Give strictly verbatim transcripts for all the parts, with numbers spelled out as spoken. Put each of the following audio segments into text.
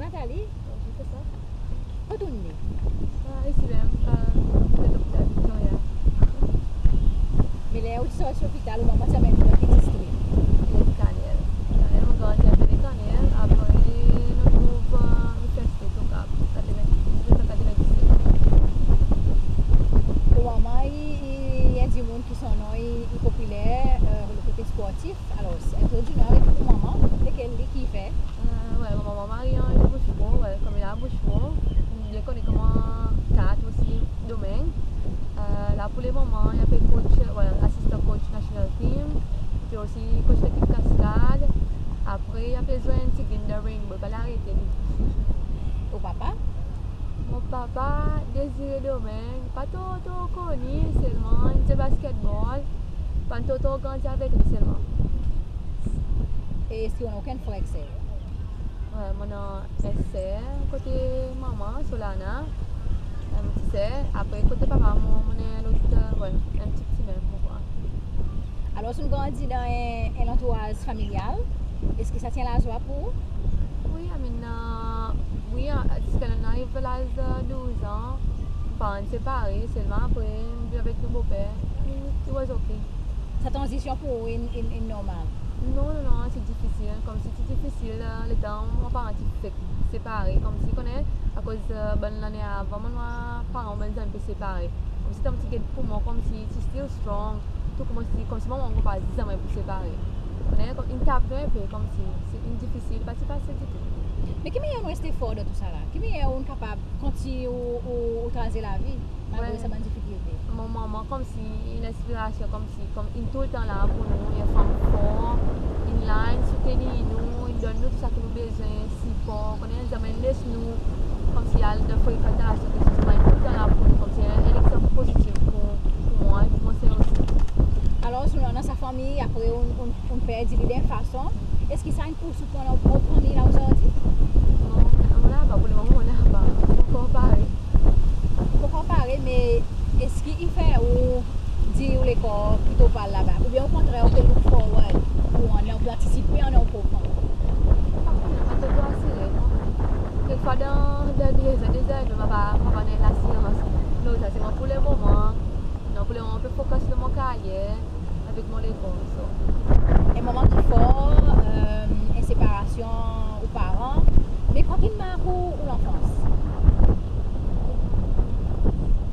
Nathalie, bonzour, se sa? Kot ou'n ne? Ah, isi menm, ah, lopital Victoria. Me ler ou ti sorti lopital, ou manman ti anmenn ou dan ki distrik? Lake Carnel. Carnel, mon grandi Lake Carnel, apre nou trouv, ah, nou fes State Au Cap, katrevendis, katrevendis. Ou manman i, i, i en dimoun ki son non i, i popiler, e, lo kote sportif. Alors, entrodwir nou avek ou manman, lekel li ki fer? Euh, ouais, mon manman Marie-Ange Bouchereau, ouais, konman la Bouchereau, li konn konman Kat osi Domeng. Euh, la pour le moman, i pe coach, ouais, asistan coach national team, pi osi coach lekip Cascade. Apre, i pe zwe en pti gin dan rainbow, pa la arete li. Ou papa? Mon papa, Désiré Domeng, pa tro, tro koni, selman i zwe basketball, pa'n tro, tro grandi avek li selman. E eski ou annan okenn frer ek ser? Wi, mon annan en ser kote manman, Solana, en pti ser. Apre kote papa, mon, mon annan en lot, wi, en pti, pti menm, mon krwar. Alors, ou'n grandi dan en, en lantouraz familial, eski sa ti en lazwa pour ou? Wi, I mean, euh, wi, euh, ziska mon ariv laz, euh, douz an, mon paran separe, selman apre, mon vin avek mon boper, I mean, it was okay. Sa tranzisyon pour ou in, in, in normal? Non, non, non, ti difisil, konmsi ti difisil, euh, letan mon paran ti fek separe, konmsi, konnen, akoz, euh, bann lannen avan, mon vwar paran, bann zanmi pe separe. Konmsi, ti get pour mwan, konmsi, ti still strong. Tou konmsi, konmsi mon, mon pa zanmen pour separe. Konnen, konm, in tap nou en pe, konmsi, se, in difisil, pa ti fasil ditou. Me ki mannyer ou'n reste for dan tou sa la? Ki mannyer ou'n kapab kontinyen ou, ou, ou traze lavi, malgre sa bann difikilte? Mon manman, konmsi, in lenspirasyon, konmsi, konm in toultan la pour nou, en fanm for, in la, in soutenir nou, in donn nou tou sa ki nou bezwen, sipor, konnen, zanmen les nou, konmsi, al dan frekantasyon, keksoz konmsa, in toultan la pour nou, konmsi, en, en legzanp pozitif pour, pour mwan, pour mon ser osi. Alors, ou'n annan sa fanmir, apre, ou'n, ou'n, ou'n perdi li dan en fason. Eski sa in pous ou pour annan ou prop fanmir la ozordi? Non, mon napa, pour le moman, mon napa. Mon ankor pare. Ou ankor pare, me eski i fer ou dir ou lekor ki ou pral laba? Oubyen okontrer, ou pe look forward pour annan, ou pe antisipe annan ou prop fanmir? Pa konnen, pa tro asire, non. Kekfwa dan, dan de zan, de zan, mon pa, pa annan lasirans. Non, sa se mon pour le moman. Non, pour le moman, mon pe focus lo mon karyer avek mon lekor, so. En moman ki for, euh, en separasyon ou paran, me kwa ki'n mark ou, ou lanfans?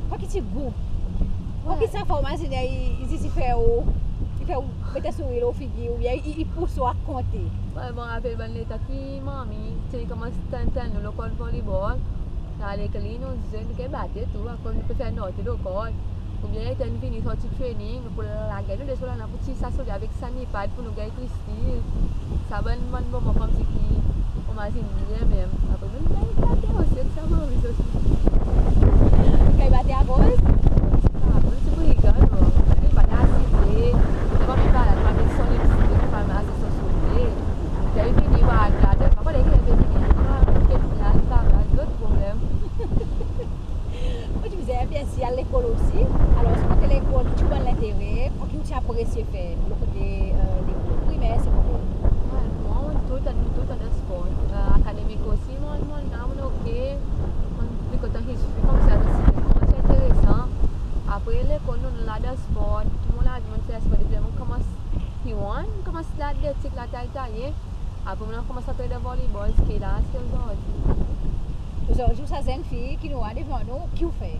Kwa ki ti gou? Kwa ki sa for mazinen i, i, i fer ou, i fer ou met en sourir lo figir, oubyen i, i pous ou a konte? Wi, mon rapel bann letan ki manmi ti konmans tann, tann nou lo kort volleyball, nou ale ek li, nou zwe, nou pe bat tou, akoz nou pe fer nort lo kort. Oubyen letan in vini sorti training, nou pou lage nou de Solana pour tir sa sole avek sani pad pour nou ganny kristil. Sa bann, bann moman konmsi ki, ou mazin byen menm. Apre nou ganny bate osi, sa bann osi. Ganny bate akoz? Sa, bann ti brigan, non. Ganny bate asize, nou pa menm pale, nou pa met son lipstik, nou pa menm asize son soulye. Lè i vini, i war ladan, pa konnen ki lè i vini, ah, ket la, i pa, lot problenm. Kot ou ti al lekol osi? Alors, kote lekol, ou ti war lentere, kwa ki ou ti apresye fer lo kote, euh, lekol, primer, segonder? Wi, mwan, mon toultan, mon toultan dan spor. Euh, akademik osi, mon, mon la, mon ok. Mon pli kontan history, konmsi, mon ti enteresan. Apre lekol, nou la dan spor, tou mon lavi mon fer spor, depi mon konmans P one, mon konmans atletik, la tay taye. Apre, mon konmans antre dan volleyball, ziska la, ziska ozordi. Ozordi, ou sa zenn fi ki nou war devan nou, ki ou fer?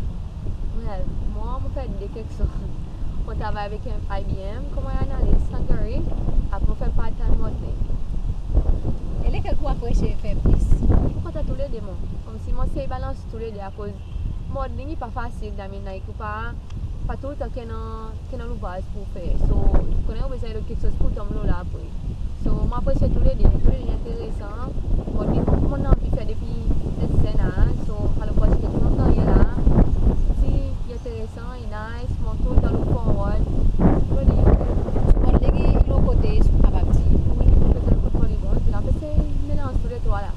Well, mwan, mon fer de keksoz. Mon travay avek I B M, konman analis, Hungary. Apre, mon fer part-time modelling. E lekel ki ou apresye fer plis? Mon kontan tou le de, mwan. Konmsi, mon sey balans tou le de, akoz modelling i pa fasil, I mean, like, ou pa, pa toultan ki annan, ki annan louvraz pour fer. So, ou konnen ou bezwen lot keksoz pour tonm lo la apre. So, mon apresye tou le de, tou le de enteresan. Modelling, mon anvi fer depi zenn, zenn az. So, par le pase, mon ganny la. Si i enteresan, i nice, mon toultan look forward. Tou le de. Modelling i lo kote, si ou kapab dir. Wi, petet kot volleyball, la, me se melanz tou le trwa la.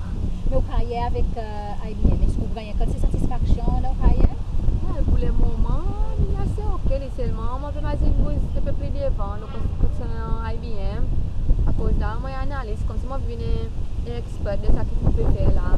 Me ou karyer avek, euh, I B M, eski ou ganny en kantite satisfaksyon dan ou karyer? Well, pour le moman, i ase ok, li, selman mon pe mazin bouz en pe pli devan, lo kot, kot I B M, akoz la, mon analis, konmsi mon vin en, en ekspert dan sa ki mon pe fer la.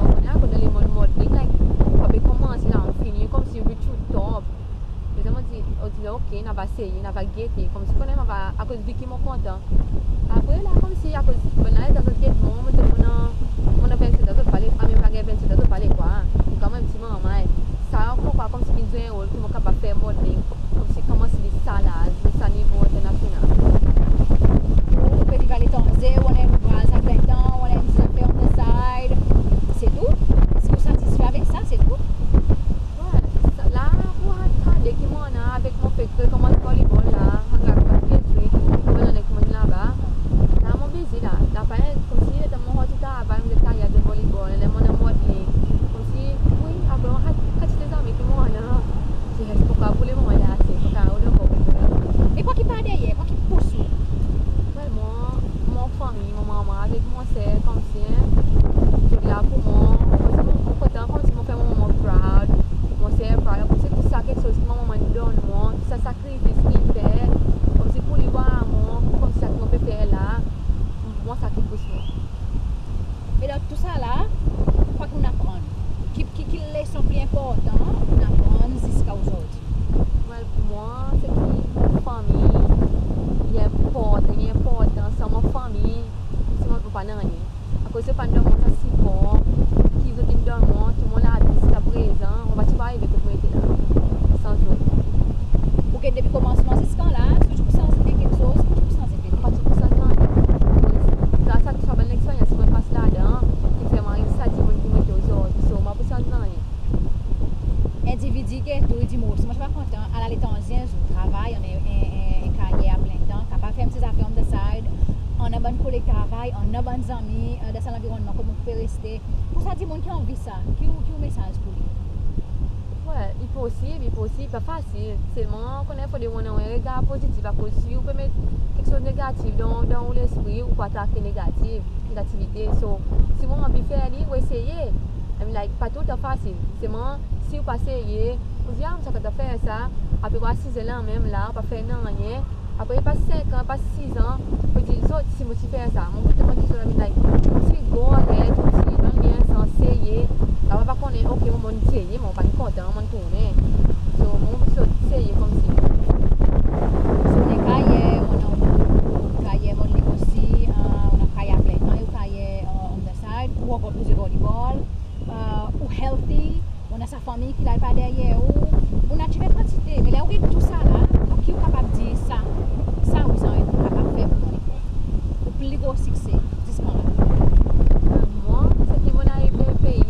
ou konnen, akoz dan lemonn modelling, like, ou pa pe konmanse la, ou fini, konmsi ou tou top. Prezan mon dir, mon dir, ok, nou ava seye, nou ava gete, konmsi konnen mon ava, akoz Vicky mon kontan. Apre la, konmsi, akoz, bon, la, dan zot get mwan, mon dir, mon annan, mon annan vennsentaz, zot pa le, a, menm pa ganny vennsentaz, zot pa le krwar. Ou kanmenm ti manman, sa, mon krwar konmsi vin zwe en rol ki mon kapab fer modelling, konmsi konmans li sa laz, li sa nivo enternasyonal. Ou pe viv aletranze, ou annan en louvraz a plen tan, ou annan en ti zafer on the side, se tou? Si ou satisfe avek sa, se tou? Wi, sa la, pour sa de ki mon annan avek mon pe rekonmans volleyball la, mon kapab zwe, konbyen lannen ki mon laba. La mon busy la, la pa konmsi letan mon sorti travay, mon get karyer dan volleyball, ler mon annan modelling. Konmsi, wi, apre mon kantite zanmi ki mon annan, ti reste pour, pour lemoman la, se pour rod ankor. E kwa ki par deryer, kwa ki pous ou? Well, mon, mon fanmir, mon manman avek mon ser, konmsi, zot la pour mwan. Konmsi mon, mon kontan, konmsi mon fer mon manman proud, mon ser proud. Konmsi tou sa keksoz ki mon manman in donn mwan, tou sa sakrifis ki i fer, konmsi pour li war mwan, konmsi sa ki mon pe fer la, mwan sa ki pous mwan. E dan tou sa la, kwa ki ou'n aprann? Ki, ki, ki leson pli enportan ou'n aprann ziska ozordi? Well, pour mwan, se ki fanmir i enportan, i enportan. San mon fanmir, si mon, mon pa nanryen. Akoz si zot pa'n donn mwan sa sipor ki zot in donn mwan tou mon lavi ziska prezan, mon pa ti pou arive kot mon ete la san zot. Ou get depi konmansman ziska la, si ou ti pou sanz en keksoz, ki ou ti pou sanz en pe? Mon pa ti pou sanz nanryen. Gras a tou sa bann leksperyans ki mon pas ladan, ki fer mwan ariv sa dimoun ki mon ete ozordi. So, mon pa pou sanz nanryen. Endividi ki tou i dir, mwan osi mon ti ava kontan al aletranze en zour, travay, annan en, en, en, en karyer a plen tan, kapab fer en pti zafer on the side, annan bann koleg travay, annan bann zanmi, e, dan sa lanvironnman kot mon pe reste. Pour sa dimoun ki anvi sa, ki ou, ki ou mesaz pour li? Wi, i posib, i posib, pa fasil. Selman, konnen fodre ou annan en regar pozitif, akoz si ou pe met keksoz negatif dan, dan ou lespri, ou pou atrak negatif, negativite. So, si ou anvi fer li, ou eseye. I mean, like, pa toultan fasil. Selman, si ou pa seye, ou dir, a, mon ti a kontan fer sa, apre ou asize la menm la, ou pa fer nanryen. Apre, i pas senk an, i pas sis an, ou dir, zot, si mon ti fer sa, mon, mon ti, mon ti, I mean, like, ou ti go ahead, ou ti donn li en sans, seye. La ou pa konnen, ok, mon, mon seye, mon pa'n kontan, mon tournen. So, mon, mon ti seye konmsi. So, ou annan karyer, ou annan, ou annan karyer modelling osi, e, ou annan karyer a plen tan, ou karyer, e, on the side, ou ankor plis volleyball, e, ou healthy, ou annan sa fanmir ki la par deryer ou, ou'n achieve kantite, me ler ou get tou sa la, ki ou kapab dir sa, sa wi, sa ou kapab fer pour mwan ankor. Ou pli gro sikse, ziska la. Mwan, se ki mon'n arive pei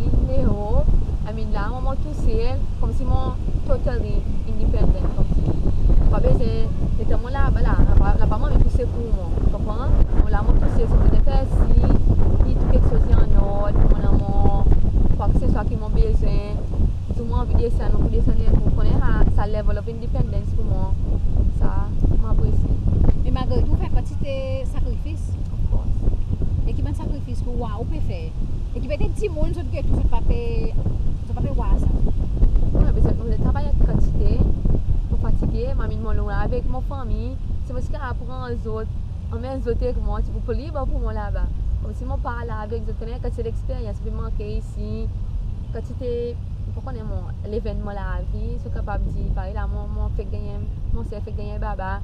Konmsi mon totally independent, konmsi pa bezwen, letan mon laba la, napa, napa manmi pou sekour mwan, konpran? Mon la mon tousel, si mon bezwen fer si, si tou keksoz i annord, mon annan mon, kwa ke se swa ki mon bezwen, si mon anvi desann, mon pou desann, ou konnen sa, sa level of independence pour mwan, sa mon apresye. Me malgre tou, ou fer kantite sakrifis. Of course. E ki bann sakrifis ki ou war ou pe fer? E ki petet dimoun zot get ou, zot pa pe, zot pa pe war sa. Wi, me zot, zot travay an kantite, mon fatige, mon anmenn mon loun avek mon fanmir, si mon ti kapab pran zot, anmenn zot ek mwan, ti pou pli bon pour mwan laba. Konmsi mon pa la avek zot, konnen kantite leksperyans pe manke isi, kantite, ou pa konnen mon, levennman lavi, si ou kapab dir, parey la, mon, mon fek gannyen, mon ser fek gannyen baba.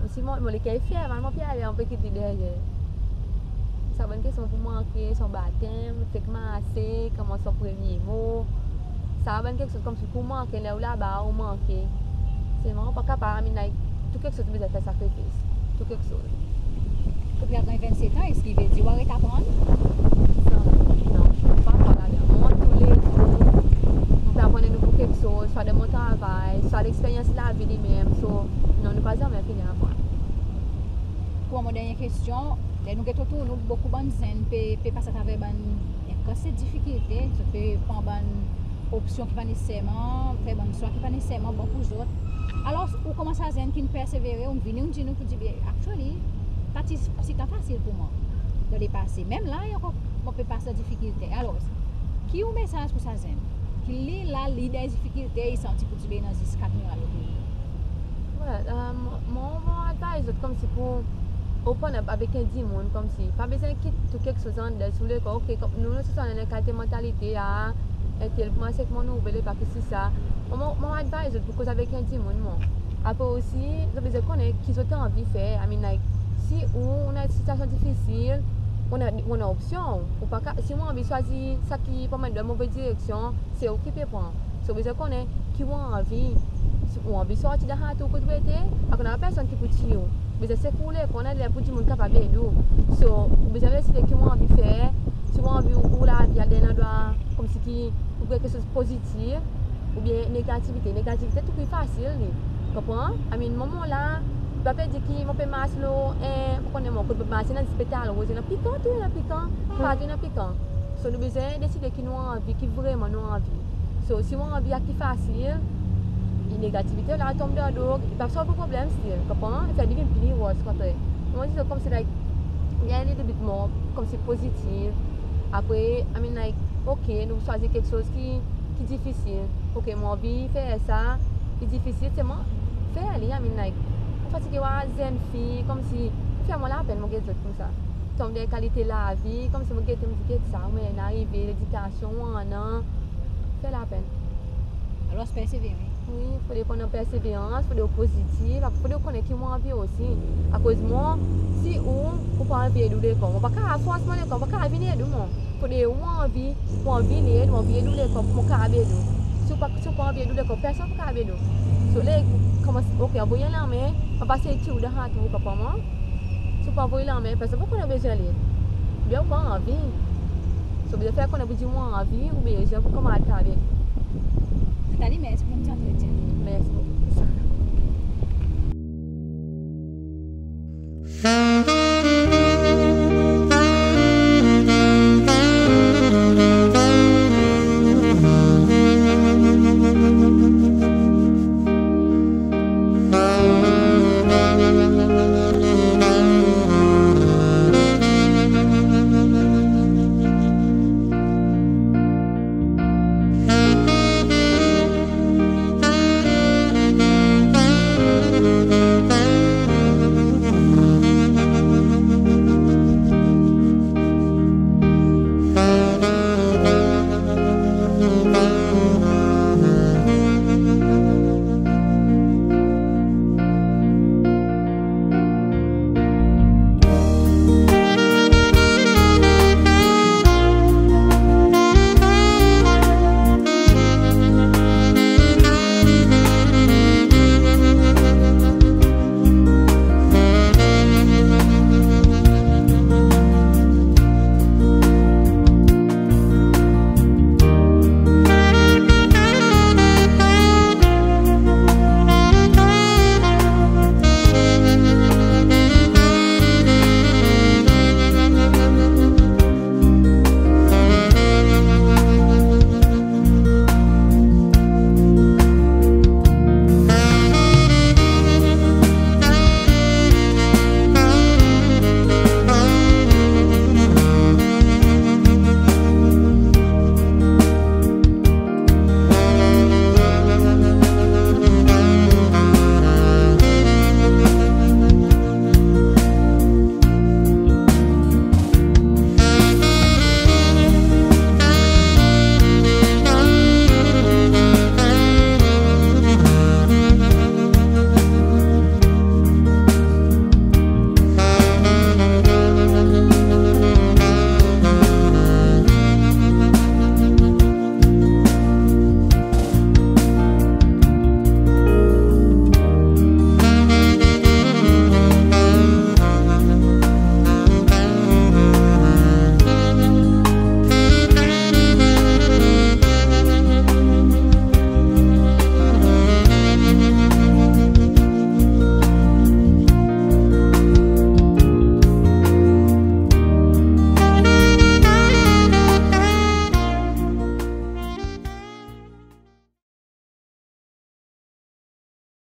Osi mon, mon leker i fyer, mon pe ale, mon pe kit li deryer. Sa bann keksoz pou manke, son batenm, fek marse, konman son premye mo. Sa bann keksoz konmsi pou manke, ler ou laba, ou manke. Selman ou pa kapab, I mean, like, tou keksoz ou bezwen fer sakrifis. Tou keksoz. Ou pe al ganny vennset an, eski i vedir ou aret aprann? Non, non, pa, pa ladan. Mon, toulezour mon pe aprann en nouvo keksoz, swa dan mon travay, swa leksperyans lavi li menm. So, non, nou pa zanmen fini aprann. Pour mon dernyen kestyon, ler nou get otour nou, bokou bann zenn pe, pe pas atraver bann, en kantite difikilte, zot pe pran bann opsyon ki pa neseserman, fer bann swa ki pa neseserman bon pour zot. Alors, ou konman sa zenn ki'n persevere, ou'n vini, ou'n dir nou pour dir, byen, actually, sa ti, ti tan fasil pour mwan dan lepase. Menm la, i ankor mon pe pas dan difikilte. Alors, ki ou mesaz pour sa zenn ki li la, li dan difikilte, i santi pour dir, byen, i annan zis kat mirak lo pei? Well, um, mon, mon advise zot konmsi pour open up avek en dimoun, konmsi pa bezwen kit tou keksoz anndan, si ou lekor, ok, konm nou, nou ti annan kalite mantalite a, entel pou mars ek mon nouvel, pa ki si sa. Mon, mon, mon advise zot pour koz avek en dimoun, mon. Apre osi, zot bezwen konnen ki zot anvi fer. I mean, like, si ou, ou annan en sityasyon difisil, ou annan, ou annan opsyon. Ou pa ka, si ou anvi swazir sa ki pou anmenn ou dan move direksyon, se ou ki pe pran. So, ou bezwen konnen ki ou anvi. Si ou anvi sorti dan sa trou kot ou ete, akoz napa personn ki pou tir ou. Ou bezwen sekour ou lekor, annan ler pour dimoun kapab ed ou. So, ou bezwen deside ki ou anvi fer. Si ou anvi ou, ou lavi al dan en landrwa konmsi ki ou fer keksoz pozitif, oubyen negativite. Negativite tou pli fasil li. Konpran? I mean, mwan, mon la, pa pe dir ki mon pe mars lo, eh, ou konnen mon kot pe mars, i annan zis petal roz, i annan pikan tou, i annan pikan, partou i annan pikan. So, nou bezwen deside ki nou anvi, ki vreman nou anvi. So, si ou anvi sa ki fasil, i negativite la tonm dan drog, i pa solv ou problenm still, konpran? I fer li vin pli worse, kontre. Mon dir konmsi, like, be a little bit more, konmsi pozitiv. Apre, I mean, like, ok, nou swazir keksoz ki, ki difisil. Ok, mon anvi fer sa, ki difisil, selman fer li, I mean, like, mon fatige war zenn fi, konmsi, fer mwan lapenn, mon get zot koumsa. Tonm dan kalite lavi, konmsi mon gete, mon dir, get sa, mon arive, ledikasyon ou annan, fer lapenn. Alors, persevere. Wi, fodre ou annan perseverans, fodre ou pozitiv, apre fodre ou konnen ki ou anvi osi. Akoz mwan, si ou, ou pa anvi ed ou lekor, mon pa kapab fors mwan lekor, mon pa kapab vin ed ou mwan. Fodre ou anvi, ou anvi led, ou anvi ed ou lekor, mon kapab ed ou. Si ou pa, si ou pa anvi ed ou lekor, personn pa kapab ed ou. So, ler konman, ok, anvoy lanmen, pa pas tir ou dan sa trou, ou konpran mwan? Si ou pa anvoy lanmen, personn pa konnen ou bezwen led. Oubyen ou pa anvi. So, ou bezwen fer konnen pour dir ou anvi, ou bezwen pour konman al travay. Nathalie, mersi pour ti antretyen. Mersi bokou.